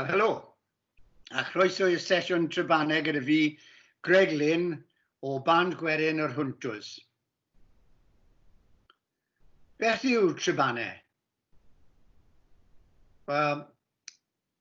Wel, helo, a chroeso i'r sesiwn Trebanau gyda fi, Greg Lynn, o Band Gwerin yr Hwntws. Beth yw Trebanau? Wel,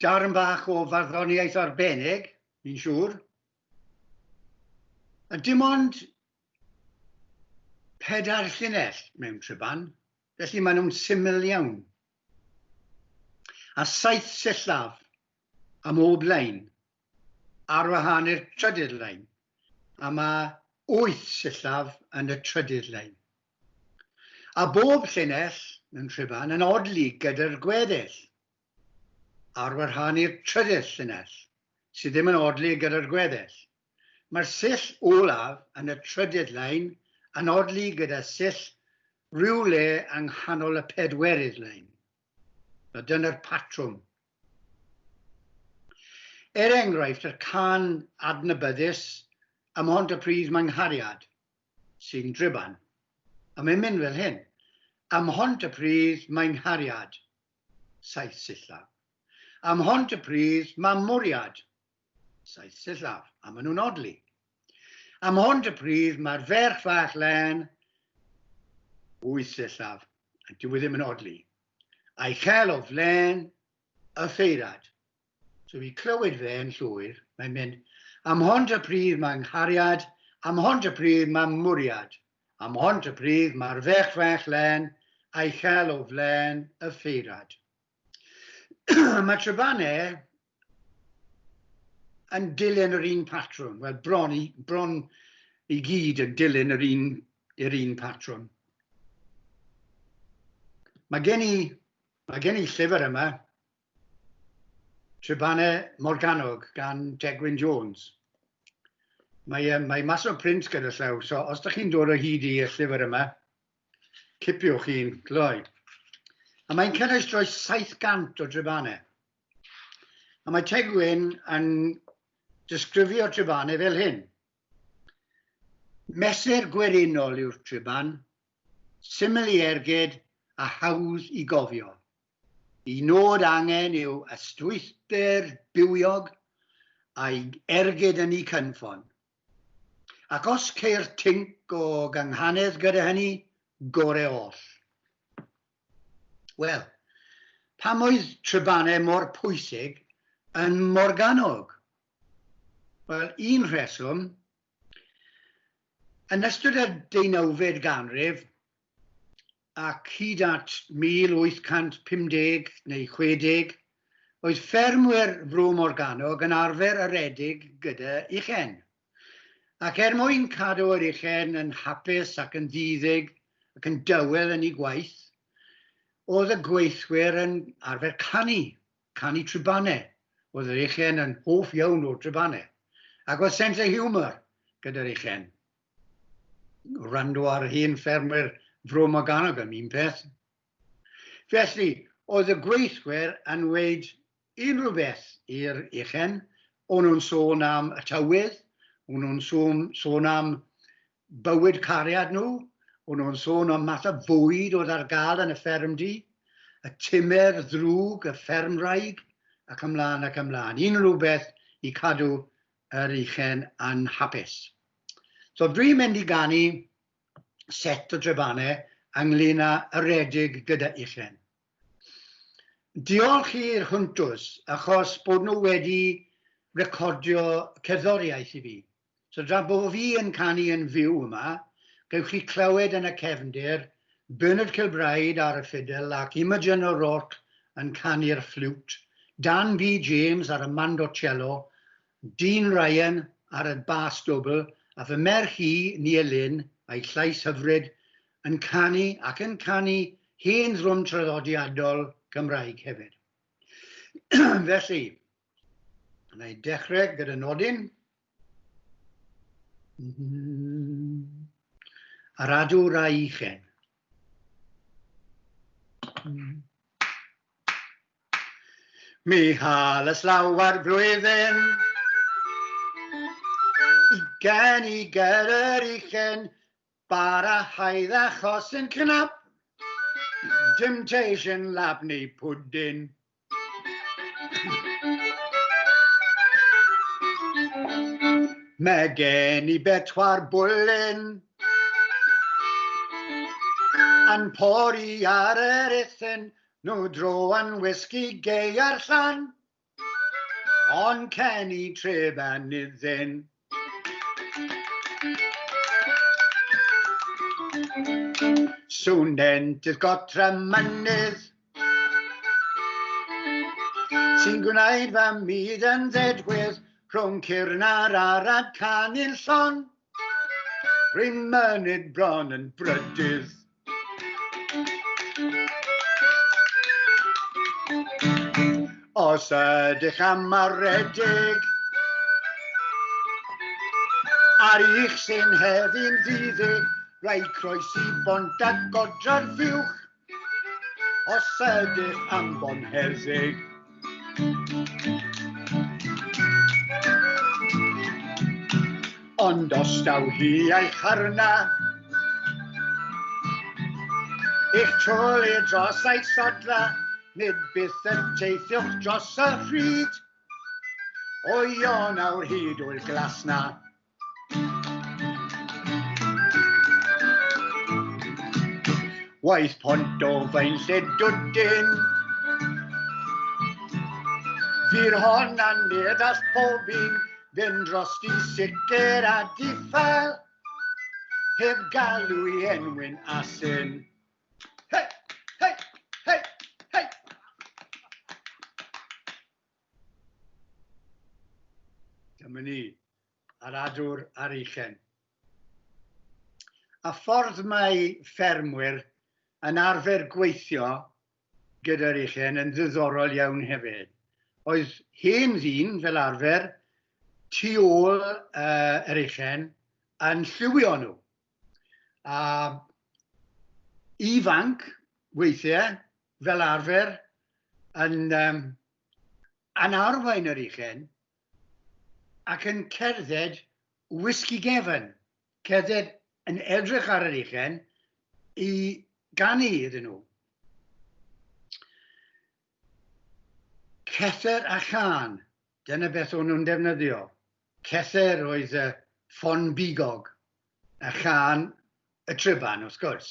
darn bach o farddoniaeth arbennig, fi'n siŵr. A dim ond pedair llinell mewn triban, felly maen nhw'n syml iawn. A saith sillaf am ob lein, ar wahân i'r trydydd lein, a mae wyth sillaf yn y trydydd lein. A bob llinell mewn triban yn odli gyda'r gweddill, ar wahân i'r trydydd llinell, sydd ddim yn odli gyda'r gweddill. Mae'r sill olaf yn y trydydd lein yn odli gyda sill rhywle yng nghanol y pedwerydd lein. So dyna'r patrwm. Er enghraifft, y cân adnabyddus ym Mhontypridd Mae Nghariad, sy'n driban. A mae'n mynd fel hyn. Ym Mhontypridd mae nghariad, saith sillaf. Ym Mhontypridd mae mwriad, saith sillaf, a maen nhw'n odli. Am hon dy pridd mae'r ferch fach len, wyth sillaf, a dyw e ddim yn odli. A'i chael o flaen y ffeirad. So fi clywed fe yn llwyr, mae'n mynd, am hon dy pridd mae nghariad, am hon dy pridd mae mwriad, am hon dy pridd mae'r ferch fach len, a'i chael o flaen y ffeirad. Mae Trebanau yn dilyn yr un patrwm. Wel, bron i, bron i gyd yn dilyn yr un, yr un patrwm. Mae gen i, mae gen i llyfr yma, Trebanau Morgannwg gan Tegwyn Jones. Mae, mae mas o print gyda llaw, so os ydych chi'n dod o hyd i y llyfr yma, Cipiwch un, gloi. A mae'n cynnwys dros 700 o dribannau. A mae Tegwyn yn disgrifio'r tribannau fel hyn. Mesur gwerinol yw'r triban, syml i ergyd a hawdd i gofio. Y nod angen yw ystwythder bywiog a'i ergyd yn ei cynffon. Ac os ceir tinc o gynghanedd gyda hynny, gore oll. Wel, pam oedd trybannau mor pwysig yn Morgannwg? Wel, un rheswm, yn ystod y deunawfed ganrif, ac hyd at 1850 neu 60, oedd ffermwyr Fro Morgannwg yn arfer aredig gyda uchen. Ac er mwyn cadw yr uchen yn hapus ac yn ddiddig ac yn dawel yn ei gwaith, oedd y gweithwyr yn arfer canu, canu tribannau. Oedd yr uchen yn hoff iawn o'r tribannau. Ac oedd sense of humour gyda'r uchen. Wrando ar hen ffermwyr Fro Morgannwg am un peth. Felly, oedd y gweithwyr yn dweud unrhyw beth i'r uchen. O'n nhw'n sôn am y tywydd, o'n nhw'n sôn, sôn am bywyd cariad nhw, o'n nhw'n sôn am math o fwyd oedd ar gael yn y ffermdy, y timer ddrwg, y ffermwraig, ac ymlaen ac ymlaen. Unrhyw beth i cadw yr uchen yn hapus. So dwi'n mynd i ganu set o drefannau ynglyn â aredig gyda uchen. Diolch i'r Hwntws achos bod nhw wedi recordio cerddoriaeth i fi. So tra bo fi yn canu yn fyw yma, gewch chi clywed yn y cefndir Bernard Kilbride ar y ffidil ac Imogen O'Rourke yn canu'r ffliwt, Dan B James ar y mandocello Dean Ryan ar y bas dwbl a fy merch i, Nia Lynn, a'i llais hyfryd, yn canu ac yn canu hen ddrwm traddodiadol Cymraeg hefyd. Felly, wna i dechrau gyda nodyn. Aradw rai uchen. Mi hales lawer blwyddyn i gen i ger yr uchen bara haidd achos yn cnap dim teisyn lap neu pwdin. Mae gen i bedwar bwlyn yn pori ar yr ithyn, nhw dro yn wisgi geiar llan, ond cen i treban iddyn. Sŵn nentydd gotra mynydd sy'n gwneud fy myd yn ddedwydd rhwng cyrn a'r arad canu'n llon. Rwy'n mynydd bron yn brydydd. Os ydych am aredig ar eich sy'n heddi'n ddiddig, rhaid croesi bont a godra'r fuwch os ydych am bonheddig. Ond os daw hi a'i charna, eich twli dros a'i sodla, nid byth yn teithiwch dros y rhyd, o Ionawr hyd wyl glasna. Waith pont o fain lle dwdyn, Fyr hon a nid all pob un fynd dros di sicr a diffael, heb galw i enwyn asyn. Hei, hei, hei, hei! Dyma ni, ar adwr ar uchen. A ffordd mae ffermwyr yn arfer gweithio gyda'r uchen yn ddiddorol iawn hefyd. Oedd hen ddyn fel arfer tu ôl yr uchen yn lliwio nhw. A ifanc weithiau fel arfer yn, yn arwain yr uchen ac yn cerdded wisgi gefn, cerdded yn edrych ar yr uchen i ganu iddyn nhw. Cether a chân, dyna beth o'n nhw'n defnyddio. Cether oedd y ffon bigog, a chân y tryban, wrth gwrs.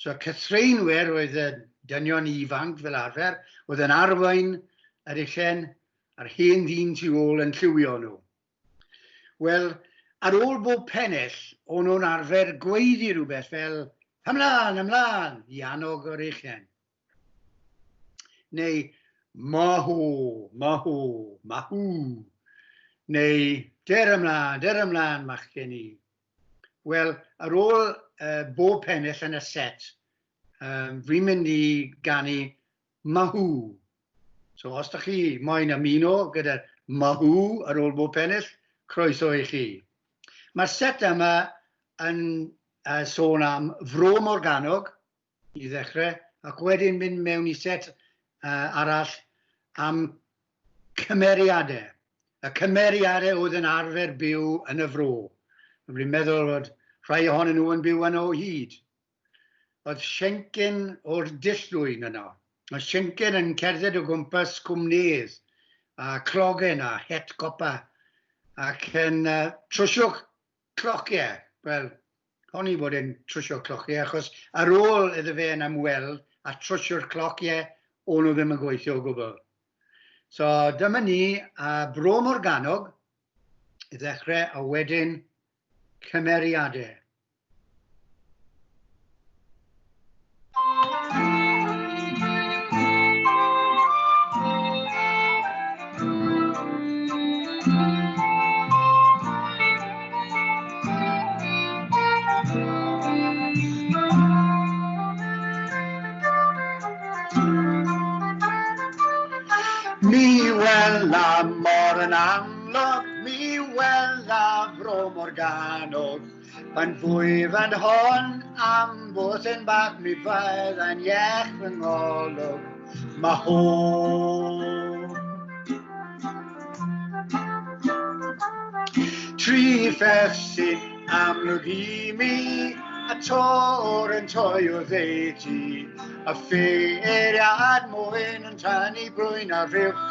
So cythreinwyr oedd y dynion ifanc fel arfer, oedd yn arwain yr uchen a'r hen ddyn tu ôl yn lliwio nhw. Wel, ar ôl bob pennill, o'n nhw'n arfer gweiddi rhywbeth fel ymlaen, ymlaen, i annog yr uchen. Neu maho, maho, mahw. Neu der ymlaen, der ymlaen, machgen i. Wel, ar ôl bob pennill yn y set, fi'n mynd i ganu mahw. So os da chi moyn ymuno gyda mahw ar ôl bob pennill, croeso i chi. Mae'r set yma yn sôn am Fro Morgannwg i ddechrau, ac wedyn mynd mewn i set arall am cymeriadau. Y cymeriadau oedd yn arfer byw yn y fro. Dwi'n meddwl bod rhai ohonyn nhw yn byw yno o hyd. Oedd Siencyn o'r Dillwyn yno. Oedd Siencyn yn cerdded o gwmpas Cwmnedd a clogen a het copa ac yn trwsio clociau. Wel, hon i bod e'n trwsio clociau achos ar ôl iddo fe yn ymweld a trwsio'r clociau, o'n nhw ddim yn gweithio o gwbl. So dyma ni a Bro Morgannwg i ddechrau a wedyn cymeriadau. Mi wela mor yn amlwg, mi wela Fro Morgannwg. Pan fwy fan hon am bwthyn bach, mi fyddai'n iech fy ngolwg. Ma ho! Tri pheth sy'n amlwg i mi, a tor yn toi o ddeutu, a ffeiriad mwyn yn tynnu brwyn a rhywch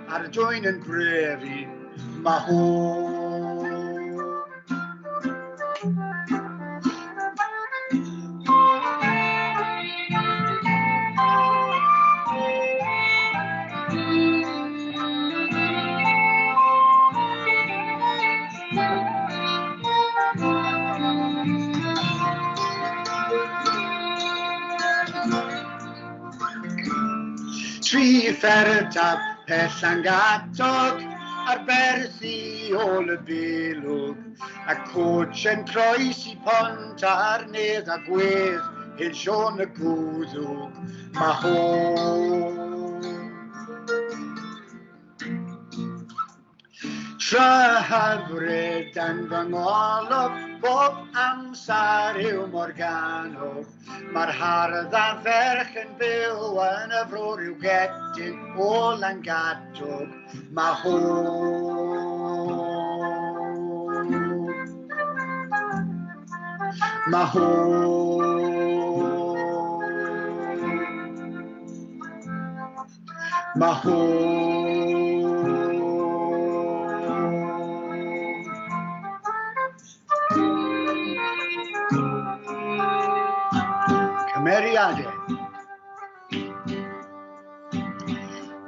ar y dwyn yn brefu. Ma ho! Tri ffertaf pell Llangatog a'r berthi ôl y bilwg, a coach yn croesi pont ar nedd a gwedd hyn Siôn y gwddwg. Ma ho. Tra hyfryd yn fy ngolwg bob amser yw Morgannwg. Mae'r hardd a ferch yn byw yn y fro rhyw gedyn o Langadog. Mae ho. Mae ho. Mae ho. Cymeriadau.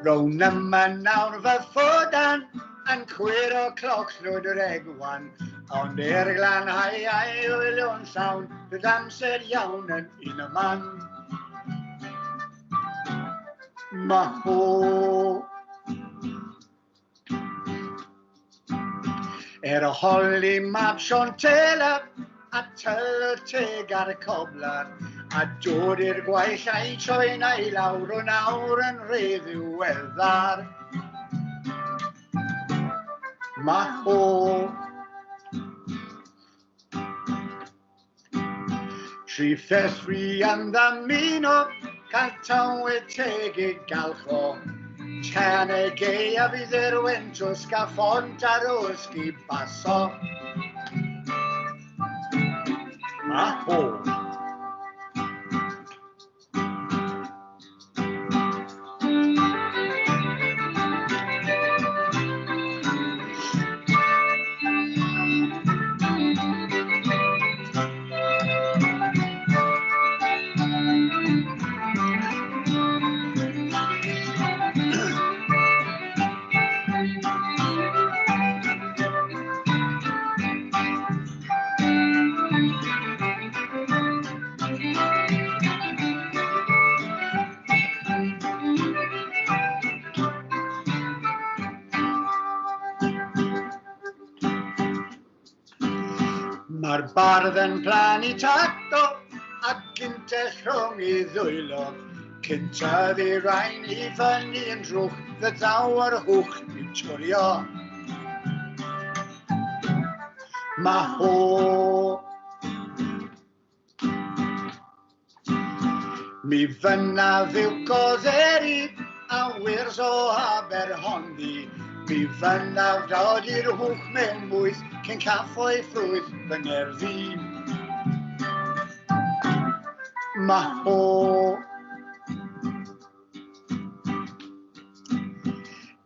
Rown yma nawr fy ffodan yn cwyro cloc llwyd yr egwan, ond er glanhau a'i wylio'n llawn, bydd amser iawn yn un y man. Ma ho. Er y holi mab Siôn Taylor a tylwyth teg ar y coblar, a dod i'r gwaill a'i troi'n a'i lawr o'n awr yn rhy ddiweddar. Ma ho. Tri pheth fi yn ddymuno, cael tywydd teg i galcho. Tan y gaeaf i ddirwyn trwsg a phont ar wsg i baso. Ma ho. Mae'r bardd yn plannu tato a gyntell rhwng i ddwylo. Cyn tyfu rhain i fyny yn drwch, fe ddaw yr hwch i'w twrio. Mae ho. Mi fynnaf yw godderi a wyrs o Aberhonddu. Mi fynnaf dod i'r hwch mewn mwyth cyn caffoi ffrwyth fy ngerddi. Ma ho.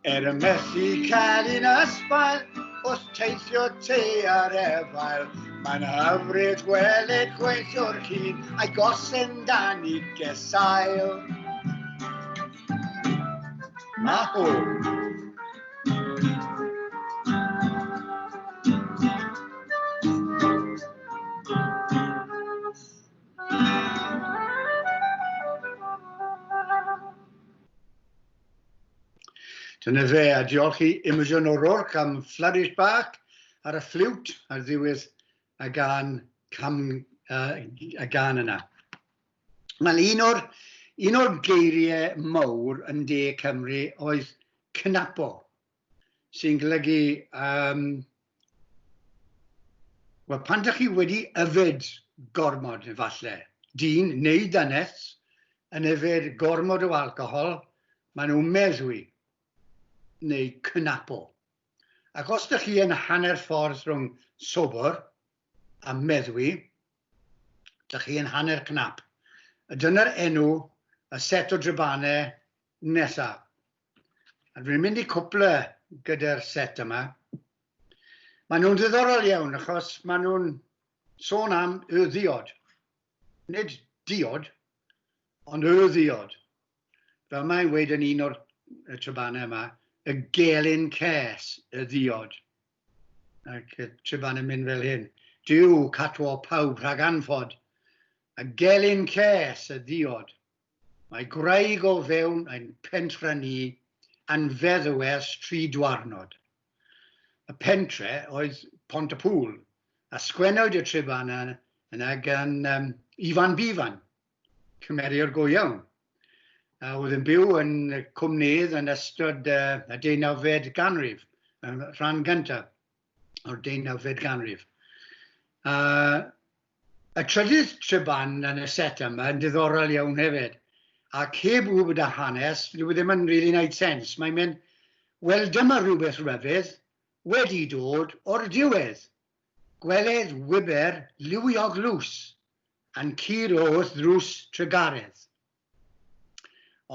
Er y methu cael un ysbail wrth teithio te ar efail, mae'n hyfryd gweled gweithiwr cyn a'i gosen dan i gesail. Ma ho. Dyna fe, a diolch i Imogen O'Rourke am flourish bach ar y ffliwt ar ddiwedd y gan, cam, y gan yna. Wel, un o'r, un o'r geiriau mawr yn De Cymru oedd cnapo, sy'n golygu, um, wel, pan dych chi wedi yfed gormod, efallai, dyn neu dynes yn yfed gormod o alcohol, maen nhw'n meddwi neu cnapo. Ac os dych chi yn hanner ffordd rhwng sobor a meddwi, dych chi yn hanner cnap. A dyna'r enw y set o drybanau nesaf. A dwi'n mynd i cwpla gyda'r set yma. Maen nhw'n ddiddorol iawn achos maen nhw'n sôn am y ddiod. Nid diod, ond y ddiod. Fel mae'n weud yn un o'r trybanau yma, y gelyn ces, y ddiod. Ac y trybanau'n mynd fel hyn. Duw catwo pawb rhag anfod. Y gelyn ces, y ddiod. Mae gwraig o fewn ein pentre ni yn feddw ers tri dwarnod. Y pentre oedd Pont-y-pŵl, a sgwennwyd y triban yna gan Ifan Bifan, cymeriad go iawn, a oedd yn byw yn Cwm Nedd yn ystod y deunawfed ganrif, y rhan gyntaf o'r deunawfed ganrif. Y trydydd triban yn y set yma yn diddorol iawn hefyd, ac heb wybod y hanes, dyw e ddim yn really wneud sens. Mae'n mynd, wel dyma rhywbeth rhyfedd wedi dod o'r diwedd. Gweled wiber liwiog lws yn curo wrth ddrws trugaredd.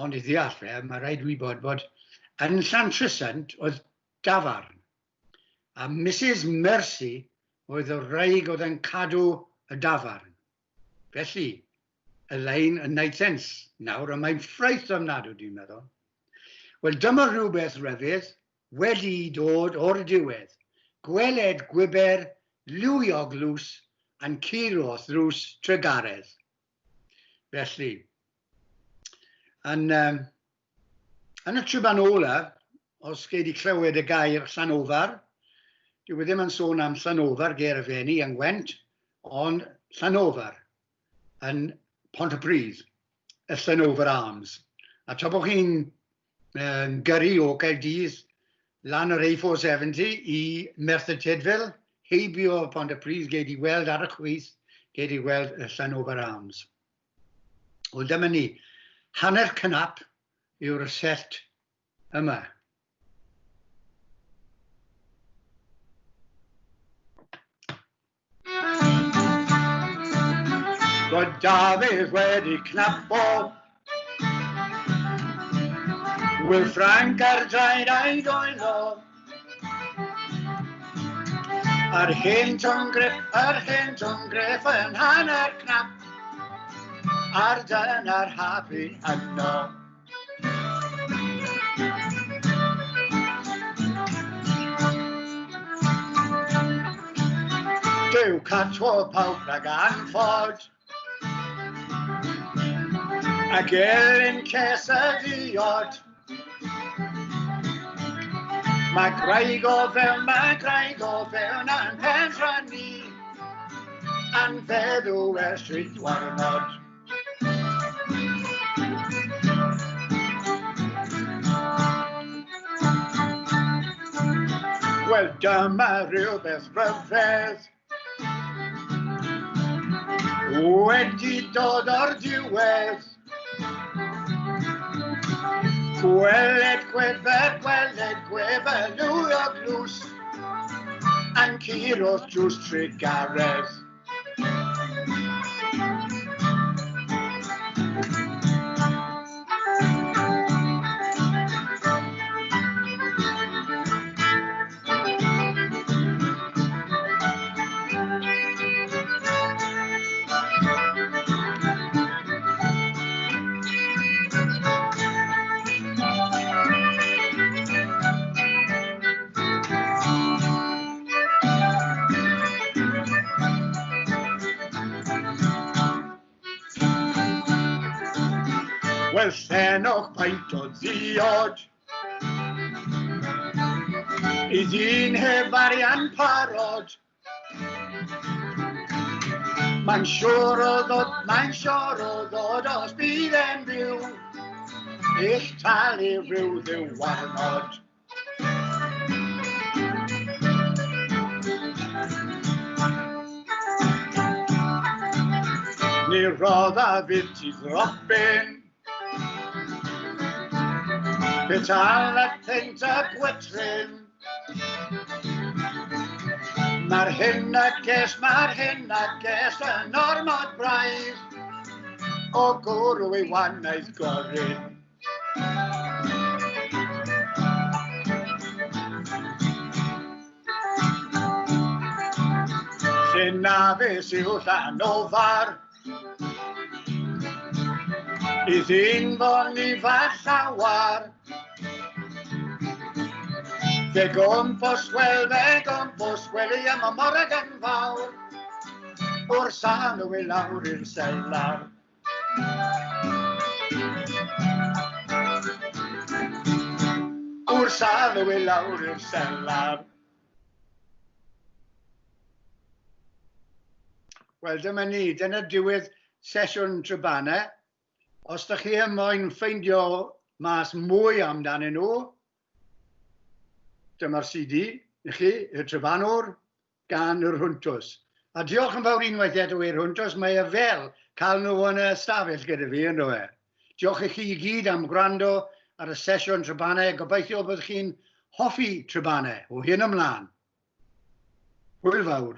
Ond i ddeall fe, mae rhaid wybod bod yn Llantrisant oedd dafarn. A Misus Mercy oedd y wraig oedd yn cadw y dafarn. Felly, y lein yn wneud sens nawr, a mae'n ffraeth ofnadw, dwi'n meddwl. Wel, dyma rhywbeth ryfedd wedi dod o'r diwedd. Gweled gwiber liwiog lws yn curo wrth ddrws trugaredd. Felly, yn, um, yn y triban ola, os gei di clywed y gair Llanofar, dyw e ddim yn sôn am Llanofar ger y Fenni yng Ngwent, ond Llanofar yn Pontypridd, y Llanover Arms. A tra bod chi'n gyrru o Gaerdydd lan yr A470 i Merthyr Tydfil, heibio Pontypridd, gei di weld ar y chwith, gei di weld y Llanover Arms. Wel, dyma ni. Hanner cnap yw'r set yma. Bod Dafydd wedi cnapo Wil Frank ar draed a'i doelo Yr hen Tom Griff, yr hen Tom Griff yn hanner cnap Ar dân ar hapu yno. Duw catwo pawb rhag anffod A gelyn ces y ddiod Mae gwraig o fewn, mae gwraig o fewn a'n pentra ni A'n feddw ers tri dwarnod. Wel, dyma rhywbeth rhyfedd wedi dod o'r diwedd. Gweled gwefer, gweled gwefer, lwyog lws, yn curo drws trugaredd. Wel, llenwch paent o ddiod i ddyn heb arian parod. Mae'n siŵr o ddod, mae'n siŵr o ddod os bydd e'n byw, i'ch talu rhyw ddiwarnod. Ni roddaf i ti ddropyn, Petal a peint a gwetryn. Mae'r hyn a ges, mae'r hyn a ges yn ormod braidd o gwrw i wannaidd goryn. Llynafus yw Llanofar I ddyn fo nifer llawar Fe gwmpos wel, fe gwmpos wel i am y morgan fawr O'r sanw i lawr i'r selar. safle i lawr i'r selar. Wel, dyma ni. Dyna diwedd sesiwn Trebanau. Os da chi yn moyn ffeindio mas mwy amdanyn nhw, dyma'r CD i chi, y Trebanwr, gan yr Hwntws. A diolch yn fawr unwaith eto i'r Hwntws, mae e fel cael nhw yn y stafell gyda fi, ynddo fe. Diolch i chi i gyd am gwrando ar y sesiwn Trebanau. Gobeithio bod chi'n hoffi Trebanau o hyn ymlaen. Hwyl fawr.